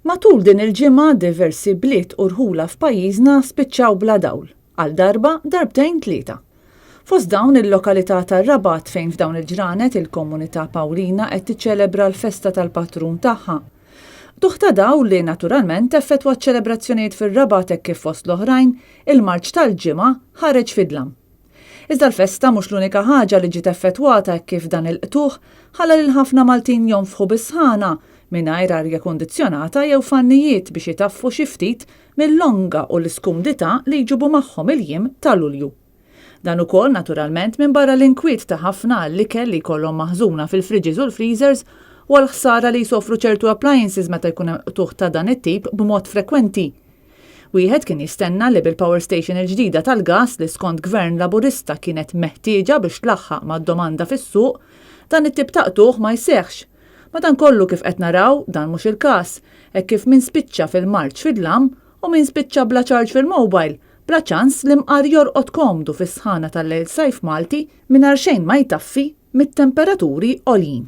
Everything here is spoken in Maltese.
Matul din il-ġimgħa diversi bliet u rħula f'pajjiżna spiċċaw bla dawl, għal darba, darbtejn tlieta. Fost dawn il-lokalità tar-Rabat fejn f'dawn il-ġranet il-komunità Pawlina qed tiċċelebra l-festa tal-patrun tagħha. Qtugħ ta' dawl li naturalment effettwa ċ-ċelebrazzjonijiet fir-Rabat hekk kif fost l-oħrajn il-marċ tal-Ġimgħa ħareġ fid-dlam. Iżda l-festa mhux l-unika ħaġa li ġiet effettwata hekk kif dan il-qtugħ ħalla lil ħafna Maltin jonfħu bis-sħana mingħajr arja kundizzjonata jew fannijiet biex itaffu xi ftit mill-longa u l-iskumdità li jġibu magħhom il-jiem ta' Lulju. Dan ukoll naturalment minbarra l-inkwiet ta' ħafna għall-ikel li jkollhom maħżuna fil-fridges u l-freezers u għall-ħsara li jsofru ċertu appliances meta jkun hemm qtugħ ta' dan it-tip b'mod frekwenti. Wieħed kien jistenna li bil-power station il-ġdida tal-gass li skont Gvern Laburista kienet meħtieġa biex tlaħħaq mad-domanda fis-suq, dan it-tip ta' qtugħ ma jseħħx. Madankollu kif qed naraw, dan mhux il-każ, hekk kif min spiċċa fil-marċ fid-dlam u min spiċċa bla charge fil-mobile, bla ċans li mqar jorqod komdu fis-sħana tal-lejl sajf Malti mingħajr xejn ma jtaffi mit-temperaturi għoljin.